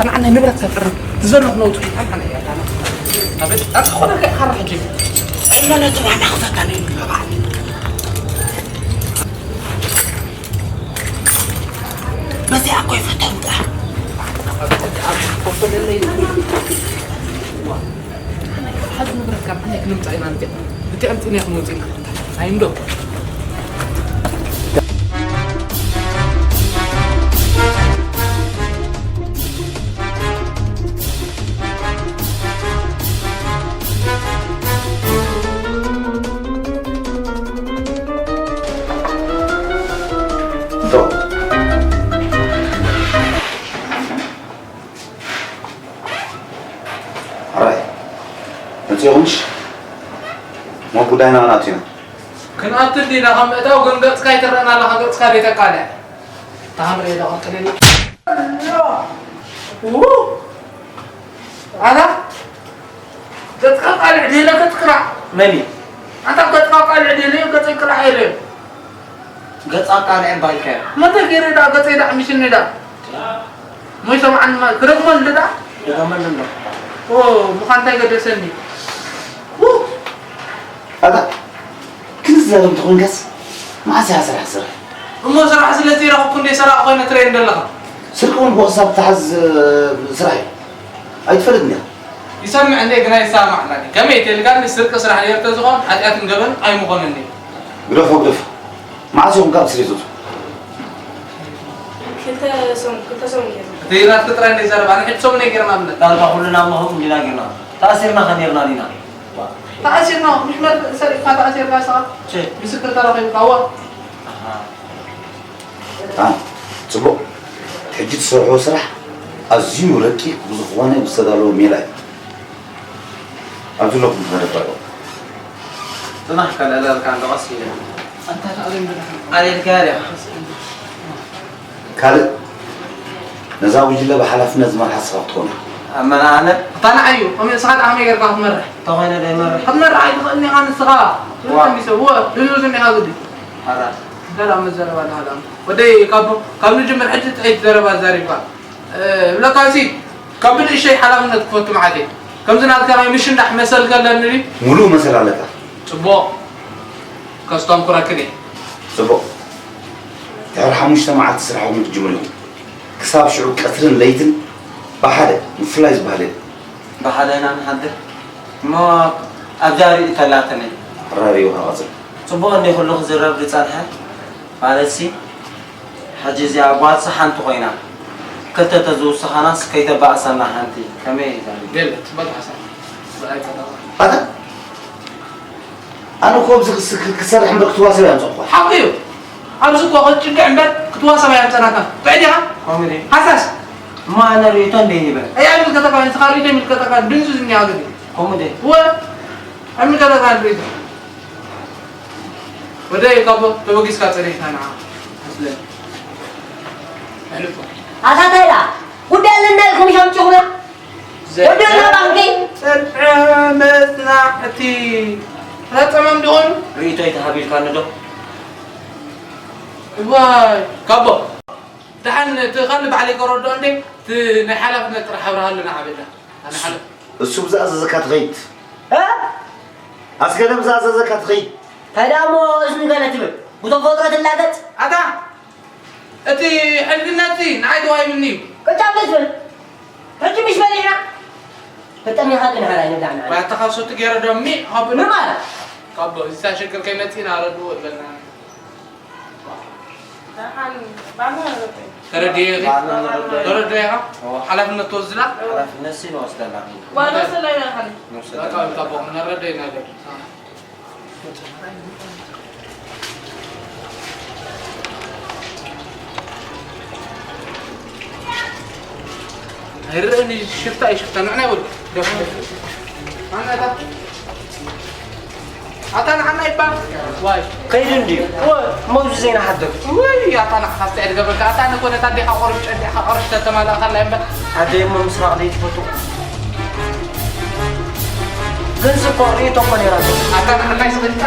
ንዓና ንብረት ከጥርም ዝዘለኹ ነውጡ ኣንዓና እያ ኣታ። ኣበት ኣታ ኾነ ከ ኻራ ሕጂ። እሞ ነቲ ዋና ክፈታ ነይ ንገባዕ። በዚኣ እኮ ይፈተንኳ። ሓዚ ንብረት ካብ ዓንያ ክንምጻእ ኢና። እንተ እቲ ኣምጺእና ክንወጽእ ኢና። ኣይንዶ። ዶ። ኣራይ፣ መጺኦምሽ? ሞ ጉዳይና ናቱ ኢና። ክንኣቱ እንዲና ከም እታው ግን ገጽካ ይትረኣና ኣለኻ፣ ገጽካ ዘይተቃልዕ። እታ ክንርኢ ዶ ቀጥለኒ? ው! ኣታ ገጽካ ቃልዕ ድለ ገጽ ቅላዕ። መን እዩ? ኣታ ገጽካ ቃልዕ ድለ ገጽ ቅላዕ ኢለ። ገጽ ኣቃልዕ ባልከ። መተ ገይረ ዳ ገጽ ዳ ምሽኒ ዳ። ሞይ ሰማዕን ማ-፣ ክደግመሉ ዳ? ደገመሉ እንዶ። ኦ፣ ምዃን እንታይ ገደሰኒ? ው! ኣታ ክንዛረብ እንተኾንካስ፣ መዓስ እያ ስራሕ ስራሕ? እሞ ስራሕ ስለ ዘይረኸብኩ እንደ ሰራቕ ኮይነ ትረየኒ ዘለኻ? ስርቂ እውን ብወሳብ ትሓዝ፣ ስራሕ እዩ። ኣይትፈልጥን ኢኻ። ይሰምዕ እንደ ግን ኣይሰማዕናን እዩ። ከመይ ተልካኒ ስርቂ ስራሕ ነይሩ ተዝኾን ሓጢኣትን ገበን ኣይምኾንን እዩ። ግደፎ፣ ግደፎ። መዓስ ኢኹም ካብ ስሬት ትወጹ? ክልተ ሰሙን፣ ክልተ ሰሙን ገይሩ። እቲ ራት ጥራይ እንደ ዘረባ፣ ንሕድ ሰሙን ኣይገርና እምነት። ዳርጋ ኩልና እሞ ከምኡ እንዲና ገይርና። ተኣሲርና ከ ነይርና ዲና? ተኣሲርና፣ ምሽ መር-፣ ሰሪቕካ ተኣሲርካ ንስኻ? ቼ። ምስክር ተረኺብካ፣ እወ። ኣሃ። አ፣ ጽቡቕ። ሕጂ ትሰርሖ ስራሕ ኣዝዩ ረቂቕ ብዝኾነ ብዝተዳለወ ሜላ እዩ። ኣብዚ ኣለኹም ተረዳድኡ። ጽናሕ፣ ካልእ ኣላልካ እንዶ ቀስ ኢለ። ኣንታ ተኣለም ብለኻ። ኣልየልካ እያ። ካልእ ነዛ ጉጅለ ብሓላፍነት ዝመርሓ ንስኻ ክትኮን ኢኻ። ኣመና ኣነ? ኣታ ንዓይ እዩ። ከመይ ንስኻ ደኣ ከመይ ጌርካ ክትመርሕ? እንተኾይነ ዶ ይመርሕ? ክትመርሕ ኣይትኽእልን ኢኻ ንስኻ። ዋ። ትብል ሰብ፣ እወ፣ ድንዙዝ እኒኻ ግዲ። ሓራ። እንታይ ደኣ መዘረባ ኣለኻ ደኣ? ወደይ፣ ካብ፣ ካብ ንጅምር ሕጂ ጥዕይቲ ዘረባ ኣዛሪብካ። እ፣ እብለካ እዚ፣ ካብ ብንእሽተይ ሓላፍነት ክፈቱ መዓት እየ። ከምዚ ናትካ ናይ ምሽንዳሕ መሰል ከለኒ ድዩ? ሙሉእ መሰል ኣለካ። ጽቡቕ። ከስተንኩረክን እየ። ጽቡቕ። ድሕሪ ሓሙሽተ መዓልቲ ስራሕኩም ክትጅምሩ ኢኹም። ክሳብ ሽዑ ቀትርን ለይትን ብሓደ ምፍላይ ዝበሃል የለን። ብሓደ ኢና ንሓድር። እሞ ኣብዛ ርእይቶ ኣላትኒ። ኣራርዩኻ ቀጽል። ጽቡቕ እንዲ ኩሉ ክዝረብ ዝጸንሐ? ማለትሲ፣ ሕጂ እዚኣ ጓልሲ ሓንቲ ኮይና፣ ክልተ ተዝውስኻናስ ከይተባእሰና ሓንቲ። ከመይ እዩ ዛኒ? ገለ፣ ጽቡቕ ሓሳብ። ብኣይ ቀረባ። ኣታ? ኣነ እኮ ኣብዚ ክስ-፣ ክሰርሕ እምበር ክትዋሰብ እያ ኣምጻእኩኻ። ሓቂ እዩ። ኣብዚ እኮ ክትጭግዕ እምበር ክትዋሰብ ኣየምጸናካን። ጥዑይ ዲኻ? ከምኡ ድዩ? ሓሳስ? እሞ ኣነ ርእይቶ እንደ ይበል። ኣይ ኣይምልከተካን፣ ንስኻ ርእይቶ ኣይምልከተካን። ድንዙዝ እኒኣ ግዲ። ከምኡ ድዩ? እወ፣ ኣይምልከተካን ርእይቶ። ወደይ ካቦ ተበጊስካ ጸኒሕካ ንዓ። ኣስለን። ኣሕልፎ። ኣታ እንታይ ደኣ? ጉዳይ ኣለና ኢልኩም ኢኹም ኣምጺኹምና? ዘ-፣ ወዲ ና ባንኪ? ጽንዐ መጽናዕቲ። ረጸመም ድኾኑ? ርእይቶ ኣይተሃቢልካኒ ዶ? እዋይ፣ ካቦ። ደሓን እቲ ካልእ ባዕለይ ከረድኦ እንዴ? እቲ ናይ ሓላፍነት ጥራሕ ኣብርሃልና ዓብና። ኣነ ሓላፍ- እሱ ብዝኣዘዘካ ትኸይድ። እ? ኣስገደም ዝኣዘዘካ ትኸይድ። እንታይ ደኣ እሞ እዝኒ ገለ ትብል? ብተፈጥሮ ትላገጽ? ኣታ፣ እቲ ሕልፍነትሲ ንዓይ ተዋሂቡኒ እዩ። ቅጫ ዘይትብል? ሕጂ ምሽ በሊዕና? ተጠሚኻ ግን ሓራይ ንብላዕ ንዓና። ባታ ካብ ሶቲ ገይረ ዶ ሚዕ ካብ ንማር። ካብ እዚ ሳሸግር ከይመጽእና ረድኡ ይበልና። ደሓን፣ ባዕልና ንረድእ። ተረድኤ ኢኺ? ባዕልና ንረድእ። ተረድኤ ኢኻ? እዋ። ሓላፍነት ትወስድላ? ሓላፍነት ሲ ንወስደላ። ዋና ሰላይ ኢና ንሓልፍ። ንወስደላ። በቃ፣ በቃ፣ በቃ፣ ንረድእ ኢና ገር። ኣይረኣን እዩ፣ ሽፍታ እዩ፣ ሽፍታ። ንዕና ይበሉ። ደፍ፣ ደፍ። ኣታ ንዓና ይባል። ዋይ። ከይዱ እንድዩ። ወ- እሞ ኣብዚ ዘይንሓድር። ወይ፣ ኣታ ንዓኻ እስቲ ኣይድገበካ። ኣታ ንኮነት ኣዴኻ ቆርብ ጨዲኻ ቅርሽ ተተማላእካላ እምበር። ኣደይ እሞ ምስራቕ ዘይትፈቱ። ግን ስኮ ርእይቶ እኮ ነይራቶ። ኣታ ንዓና ይስኽልካ።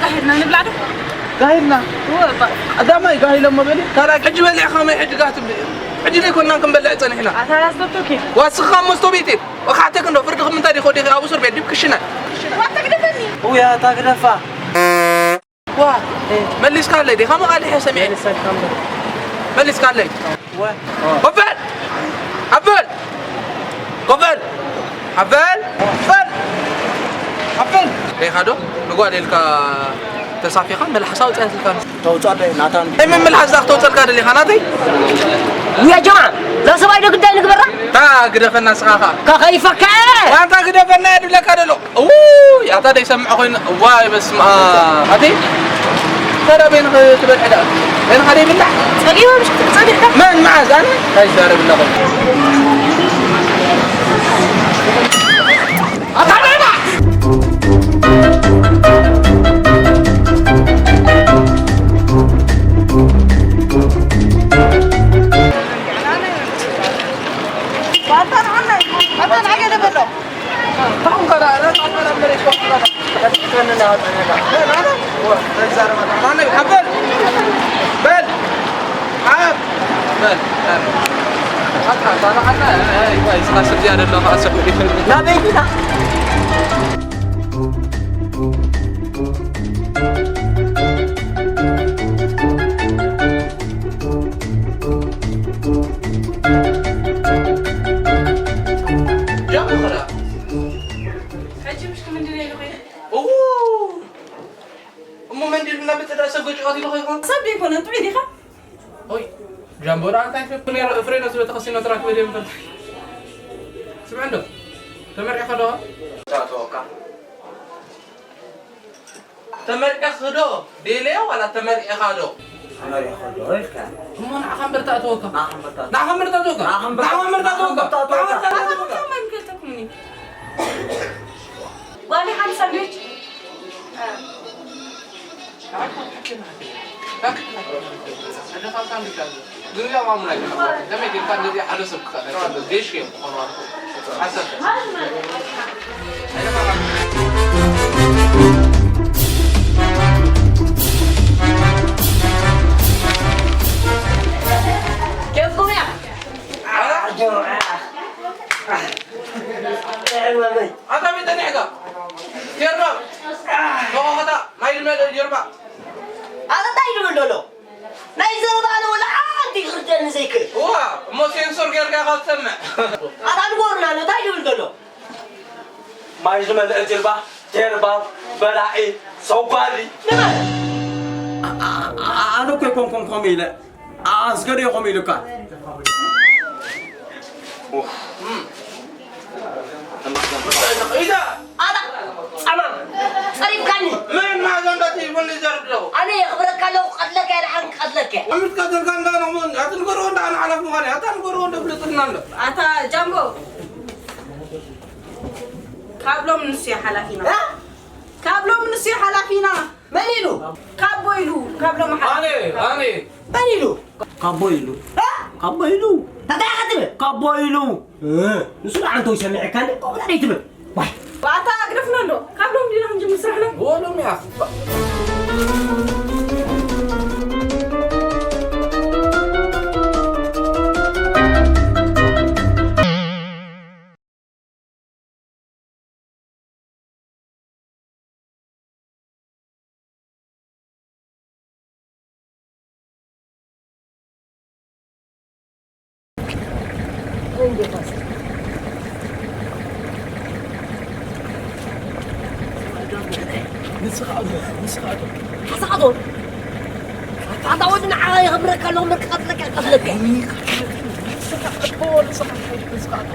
ጋሂድና ንብላ ዶ? ጋሂድና? እወ፣ እባ። ቀዳማይ ጋሂ ኢሎሞ በሊ፣ ካልኣይ ሕጂ በሊዕኻ ከመይ ሕጂ ጋህ ትብሊ? ሕጂ ደይኮንና ክንበልዕ ጸኒሕና። ኣታ ኣስተብተኪ። ዋስኻ መስቶ ቤት ወኻዕተክ እንዶ ፍርድኺ ምንታይ ዲኺ ወዲኺ ኣብ እስር ቤት ዲብ ክሽነ? ዋታ ግደፈኒ። እውይ፣ ኣታ ግደፋ። ዋ፣ መሊስካ ኣለይ ዲኻ? መቓሊሕ ሰሚዐ። መሊሰካ እምበር። መሊስካ ኣለይ። ወ- ኮፈል! ኣበል! ኮፈል! ኣበል! ኮፈል! ኣበል! ዲኻ ዶ? ንጓል ኢልካ ተሳፊኻ መልሓሳ ኣውፅኣትልካ። ተውፅኣለይ ናታን። ኣይ፣ ምን መልሓሳ ክተውፀልካ ደሊኻ ናተይ? ውያ ጀማ፣ እዛ ሰብኣይ ዶ ግዳይ ንግበራ? ታ ግደፈና ንስኻ ኸኣ። ከኸይፈካ እየ። ዋንታ ግደፈና እየ ድብለካ ደሎ። እውይ፣ ኣታ ደይሰምዖ ኮይኑ፣ እዋይ፣ በስመ ኣብ። ኣቲ፣ ታዲያ በይንኺ ትበልዒ ደኣ? በይንኻ ደይብላዕ? ጸጊቦም ምሽ ጸኒሕካ? መን መዓዝ? ኣነ? እንታይ ዝዛረብ ኣለኹ? ኣታ ደይና! ዋንታ ንዓና እዩ። ዋንታ ንዓይ ገለ በሎ። ሕጂ ምሽ ክምንድር ኢሉ ኸይደ? እዉ! እሞ መንዲል እናመጸ ደኣ ሰብ ገጭ ቀቲሉ ከይኮን? ሰብ ደይኮነ፣ ጥዑይ ዲኻ? ኦይ፣ ጃምቦ ደኣ እንታይ ፍሬ-፣ ፍሬኖ ዝበተኸሲኖ ትራክ በደም ፈርታ። ስምዕ እንዶ፣ ተመሪዕኻ ዶ? ተኣተወካ። ተመሪዕኺ ዶ? ዴለዮ ዋላ ተመሪዕኻ ዶ? ተመሪዕኺ ዶ ኢልካ? እሞ ንዓኻ እምበር ተኣተወካ። ንዓኻ እምበር ተኣተወካ። ንዓኻ እምበር ተኣተወካ። ንዓኻ እምበር ተኣተወካ። ንዓኻ እምበር ተኣተወካ። ንዓኻ እምበር ተኣተወካ። ንዓኻ እምበር ተኣተወካ። ንዓኻ እምበር ተኣተወካ። ንዓኻ እምበር ተኣተወካ። ጓል ሓንቲ ሳንድዊች። ኬፍኩም እያ። ኣታ ቤት ጸኒሕካ? ጀርባ። መኸኸታ፣ ማይ ዝመልእ ጀርባ። ኣታ እንታይ ይብል ዘሎ? ናይ ዘረባ ኣነ ወላ ሓንቲ ክርደኒ ዘይክእል። እዋ፣ እሞ ሴንሶር ጌርካ ኢኻ ትሰምዕ። ኣታ ንጎርና ኣሎ፣ እንታይ ይብል ዘሎ? ማይ ዝመልአ ጀልባ፣ ጀርባ፣ በላዒ፣ ሰጓሊ። ንበል። ኣ-፣ ኣ-፣ ኣ-፣ ኣነ እኮ ኣይኮንኩን ከምኡ ኢለ። ኣስገደ ይኾም ኢሉካ። ኡፍ። ኢዛ! ኣታ ጸማም፣ ጸሪፍካኒ። መን ማዕዛ እንዳትይቡኒ ዘርድረው? ኣነ የኽብረካ ኣለኹ፣ ክቐትለካ እየ፣ ደሓን ክቐትለካ እየ። ኣምስት ቀትልካ እንዳ ነኹን፣ ኣትንገርዎ እንዳ ኣነ ሓላፊ ምዃን እየ። ኣታ ንገርዎ እንዶ ፍልጥና እንዶ። ኣታ ጃምቦ፣ ካብ ሎም ንሱ እየ ሓላፊና። እ? ካብ ሎም ንሱ እየ ሓላፊና። መን ኢሉ? ካቦ ኢሉ፣ ካብ ሎም ሓ-፣ ኣነ፣ ኣነ። መን ኢሉ? ካቦ ኢሉ። እ? ካቦ ኢሉ። እንታይ ኢኻ ትብል? ካቦ ኢሉ። እ፣ ንሱ ደኣ ኣንተ ይሰምዐካ እንዴ? ከምኡ እንታይ ትብል? ዋይ። ባታ ግደፍና እንዶ። ካብ ሎም ዲና ክንጅምር ስራሕና። ወሎም እያ። ንስኻ ኣቶ፣ ንስኻ ኣቶ። ንስኻ ኣቶ። ኣታ ወዲ ንዓኻ የኽብረካ ኣለኹ፣ እምበር ክቐትለካ፣ ክቐትለካ። ንስኻ ኣቦ፣ ንስኻ ሓይ፣ ንስኻ ኣቦ።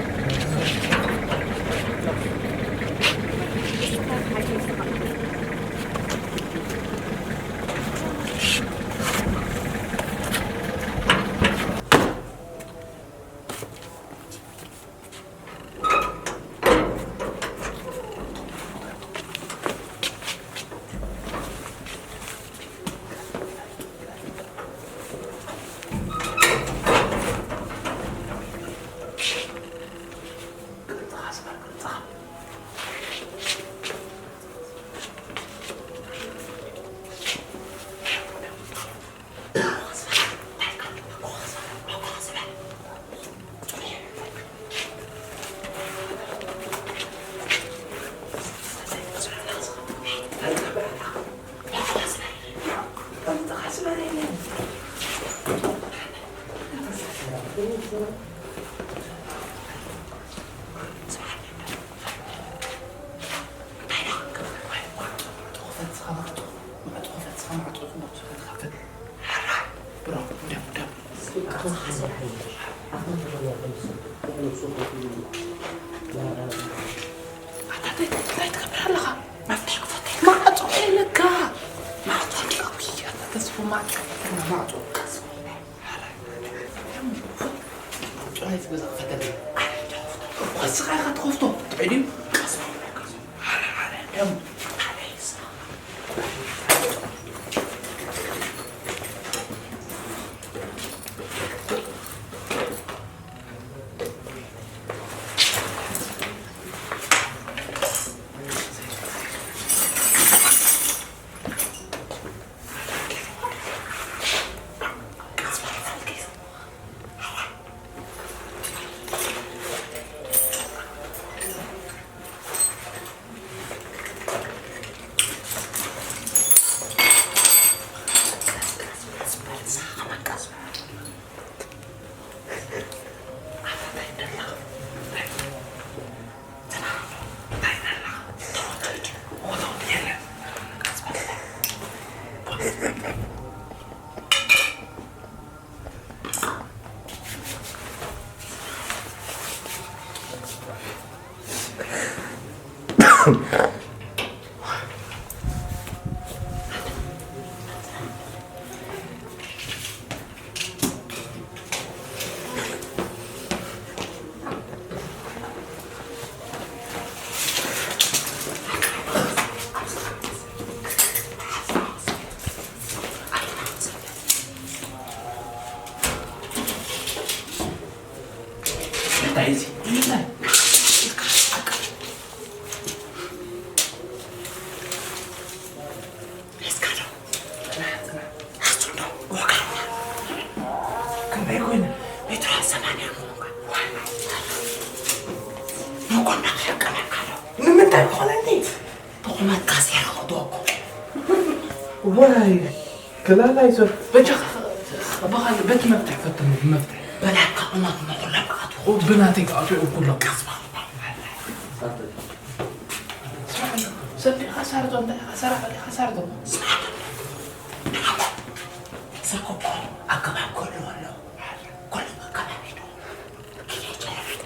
ኣታ እንታይ ትገብር ኣለኻ? መፍትሕ ክፈትልካ። ማዕጾ ኢለካ። ማዕጾ እንዲያ፣ ውይ፣ ኣታ ተስፉ፣ ማዕጾ፣ ማዕጾ። ጥራይ እቲ ገዛ ክፈተልካ። ኣነ እንዲያ ክኸፍቶ። እኮ እስኻ ኢኻ ትኸፍቶ። ጥዑይ ድዩ? ቀስ በል፣ ቀስ በል። ኣረ፣ ኣረ፣ ደም። ኣረ፣ ይስማ። እንታይ እዚ? እንታይ? ከመይ ኮይነ? ሜትሮ ሰማንያ ምዃንካ። መኮንና ክሕቀነካ ዶ? ንምንታይ ክኾነኒ? ብቑመትካ ሴራ ክእትወኩም። ዋይ፣ ክላላይ ዞር። በጃኻ፣ በኻል-፣ በቲ መፍትሕ ፈትኑ፣ ብመፍትሕ። በላካ ቁመት ንኹሎም ክኣትዉ። ኦ፣ ብናተይ ክኣትዉ እዮም ኩሎም። ቀስ በል። ሰንዲኻ ሳርቶ፣ እንታይ ኢኻ ሰራሕ፣ ኢኻ ሳርቶ? ስራሕ። ስራሕ እኮ ኣገባብ ክህልዎ ኣለዎ። ኩሉ ኣገባብ ዶ? ኪደ ጨረፍት።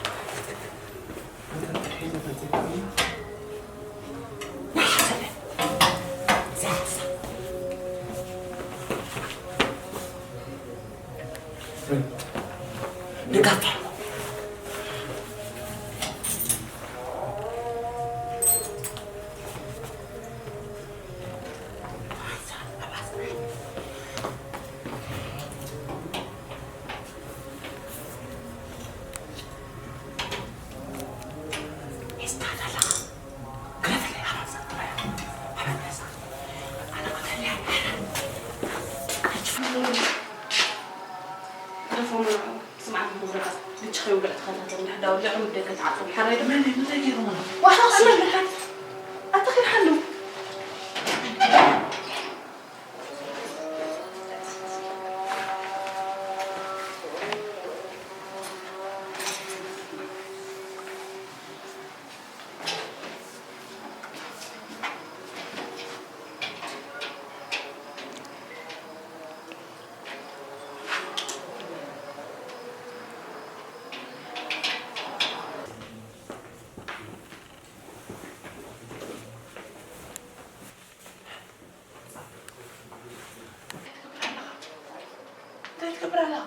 እንታይ ትገብር ኣለኻ?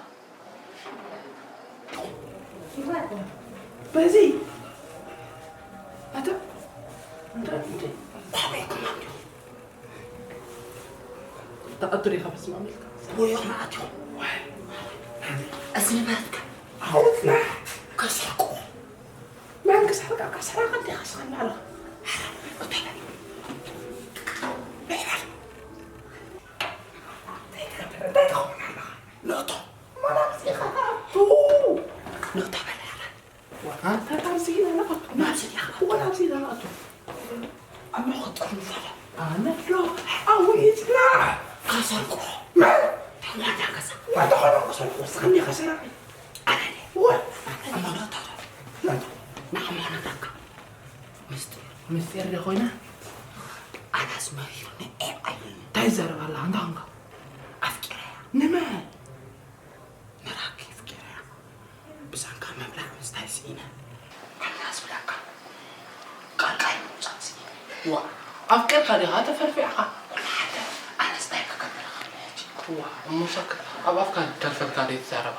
በዚ ኣታ እንታይ እንታይ? ከመይ ክማን እዩ? ተቐትሪ ኢኻ በስመ ኣብ ኢልካ። ወይ መዓት እዩ። ወይ። እዚ ንብረትካ ዓወትና ከሰርቁ። መን ክሰርቃ? ከስራቕ እንዲኻ ስኻ ንባዕልኻ። እንታይ በል? እንታይ በል? እንታይ ትገብር? እንታይ ትኸውን ኣለኻ? ንእቶ። እሞ ናብዚ ኢኻ ትኣቱ። ንእቶ በል። ኣንታ ናብዚ ኢና ንኣቱ። ናብዚ ዲኻ? እወ፣ ናብዚ ኢና ንኣቱ። ኣብ መኸጥር ንፈለ። ኣነ ዶ? ኣብኡ ይጽናሕ። ከሰርቁ። መን? ዋና ገዛ። ዋና ኾኖም ከሰርቁ። ንስኻ እንዲኻ ሰራቒ። ኣነ ድየ? ምስጢር ዶ ኮይና? ኣናስ መሪሩኒ፣ ኤ ኣይብልኒ። እንታይ ይዛረብ ኣላ? እንታይ ኾንካ? ኣፍቂረያ። ንመን? ንራኪ ኣፍቂረያ። ብሰንካ ምብላዕ ምስታይ ስኢነ። ኣናስ ብላካ። ቃልቃይ ምውጻእ ስኢነ። ዋ፣ ኣፍቂርካ ዲኻ ተፈርፊዕካ? ኩሉ ሓደ፣ ኣነስ እንታይ ክገብር እኽእል ሕጂ? ዋ፣ እሞ ሳክት። ኣብ ኣፍካ ተርፈልካ ደይ ትዛረባ?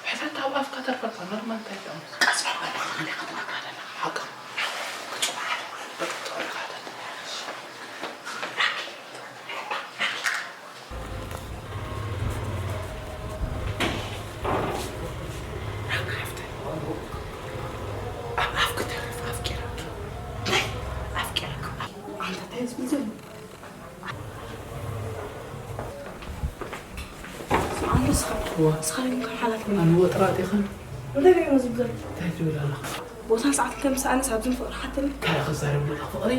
ሕተት ኣብ ኣፍካ ተርፈልካ፣ ኖርማል እንታይ ትጠምስ? ቀስ በል፣ ወላ ኸሊኻ ትነግራ ዘለኻ። ሓቃ። ክጽውዓ ዶ? በቃ፣ ጥዑይ ኢኻ ተትመላለስ። ራካ ሓፍተይ። ኣብ ኣፍ ክተርፍ ኣፍቂረኪ። ናይ ኣፍቂረኪ። ኣንታ እንታይ ዝብል ዘሎ? ስምዓኒ እስኻ። እዋ። እስኻ ዲኹም ሓላፊ? ኣነ ወጥራጥ ኢኻ። እንታይ ደኣ ዝብል ዘሎ? እንታይ ትብል ኣለኻ? ቦታን ሰዓትን ከም ዝሰኣነስ ኣብዝን ፍቕሪ ሓትኒ። እንታይ ክዛረብ ኣለኻ ፍቕሪ?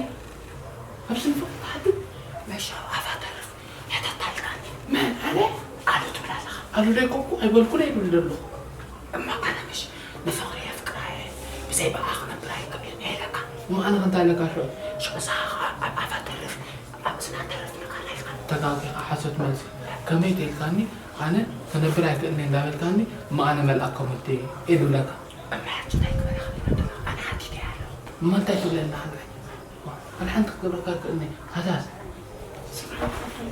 ኣብዝን ፍቕሪ ሓትኒ? መሻ ኣብ ኣፋ ተርፍ። ሕተት ኣልካኒ። መን? ኣነ? ኣሉ ትብል ኣለኻ። ኣሉ ደይ ኮንኩ ኣይበልኩን እየ ዝብል ዘለኹ። እማ ኣነ ምሽ ንፍቕሪ የፍቅራ እየ። ብዘይ ብኣ ክነብር ኣይክእልን እየ ኢለካ። እሞ ኣነ ከ እንታይ ኢለካ ሽዑ? ሽዑ ንስኻ ኸኣ ኣብ ኣፋ ተርፍ፣ ኣብ እዝና ተርፍ ንካልኣይካ። ተጋጊኻ ሓሶት መልሲ። ከመይ ተይልካኒ? ኣነ ክነብር ኣይክእልን እየ እንዳበልካኒ፣ እሞ ኣነ መልኣክ ከሙቲ እየ ዝብለካ። እማ ሕጂ እንታይ ክበላ ክብል ኣለኻ? ኣነ ሓቲተ እየ ኣለኹ። እሞ እንታይ ትብለኒ ኣለኻ? ኣነ ሓንቲ ክገብረካ ክእልኒ፣ ሃታስ።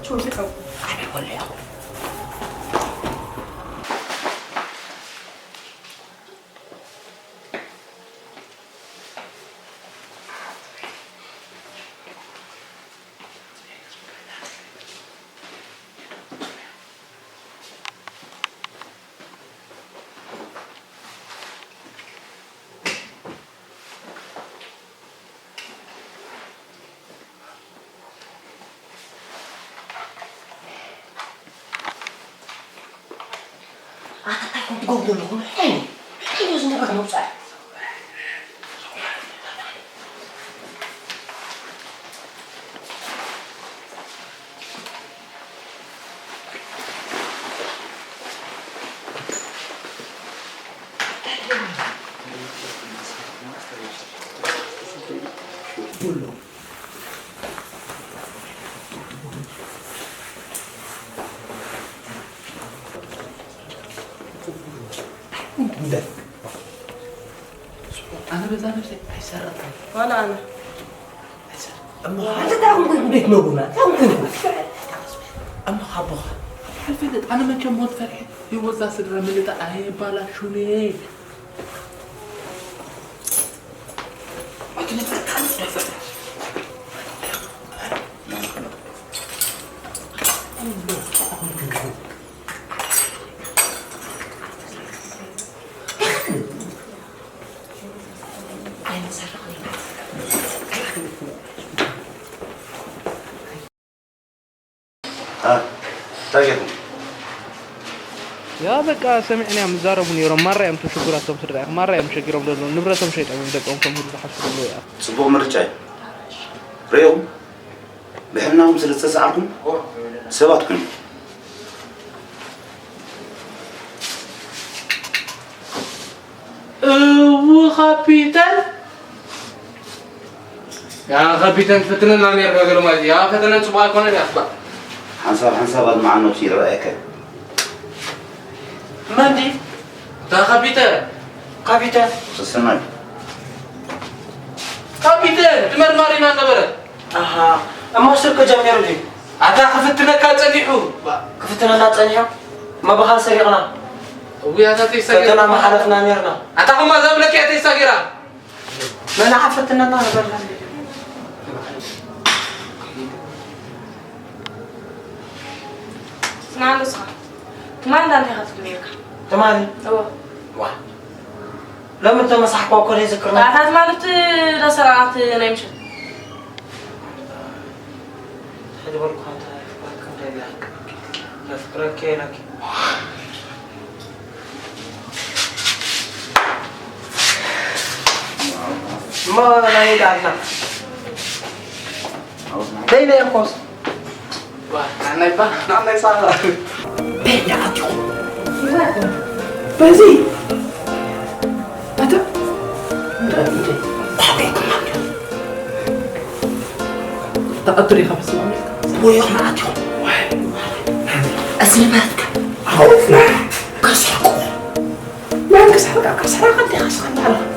ችው ዝቀው። ኣነ ወለኹ። ኣታ እንታይ ኮን ትገብሩ ዘለኹም? ሕራይ ሕራይ እዚ ነገር ነውጻእ። ኣነ በዛ ነብሰይ ኣይሰርቕን። ዋላ ኣነ። ኣይሰርቕን። እሞ ኣንተ እንታይ ኮንኩ? እንዴት ነው ቡና? እንታይ ኮንኩ? እሞ ካቦኻ። ኣይፈልጥ። ኣነ መቸም ሞት ፈሪሐ ህይወት እዛ ስድራ ምልጣ ኣይባላሹን እየ። እ፣ እንታይ ጌርኩም? ያ በቃ ሰሚዕና እዮም ዝዛረቡ ነይሮም። ማራ እዮም ተሽጉራቶም ስድራ ኢኹም። ማራ እዮም ሸጊሮም ዘለዉ። ንብረቶም ሸይጦም እዮም ደቆም ከም ሁሉ ዝሓስቡ ዘለዉ እያ። ጽቡቕ ምርጫ እዩ። ርእዮም፣ ብሕልናኹም ስለ ዝተሰዓርኩም ሰባት ኩኑ። እው ካፒታን። ያ ካፒታን ትፍትነና ነርካ ገለ ማለት እዩ። ያ ፈተና ጽቡቕ ኣይኮነን እያ እባ። ሓንሳብ ሓንሳብ ኣድማዕ ነብሲ ይረኣየካ። መን ድዩ? እታ ካፒታን። ካፒታን። ሰሰናዩ። ካፒታን፣ እቲ መርማሪና ነበረ። ኣሃ፣ እሞ ስርቂ ጀሚሩ ድዩ? ኣታ ክፍትነካ ጸኒሑ። ክፍትነና ጸኒሑ? እሞ ብኻል ሰሪቕና። እውይ፣ ኣታ ተይሳገራ። ፈተና ምሓለፍና ኔርና። ኣታ ኸማ እዛ ብለኪ እያ ተይሳገራ። መን ዓፈትነና ነበርና። ስማዕ ንስኻ። ትማሊ እንዳ እንታይ ኢኻ ትብል ነይርካ? ትማሊ? እወ። ዋ። ሎሚ እተመሳሕኳ እኮ ዘይዝክር ነው። ኣታ ትማሊ እቲ ዳሰራናት ናይ ምሸት። ሕጂ በልኩ፣ ኣንታ የፍቅረኪ እንደ ኢላ። የፍቅረኪ ኢላኪ። እሞ ናይ ኢድ ኣላ። ደይ ደይ እኮስ። ዋ፣ ናናይ ባ፣ ናናይ ሳራ። በይ፣ ደኣ ኣትኹም። በዚ። ኣታ፣ እንታይ፣ እንታይ? ኳ በይኩም ኣትኹም። ተቐትሉ ኢኻ መስሎ። ወይ ይኹን ኣትዮም። እዚ ንብረትካ ኣውፍና ከሰርቁ መን ክሰርቃ? ክሰርቃ እንዲኻ ስኸናለኻ።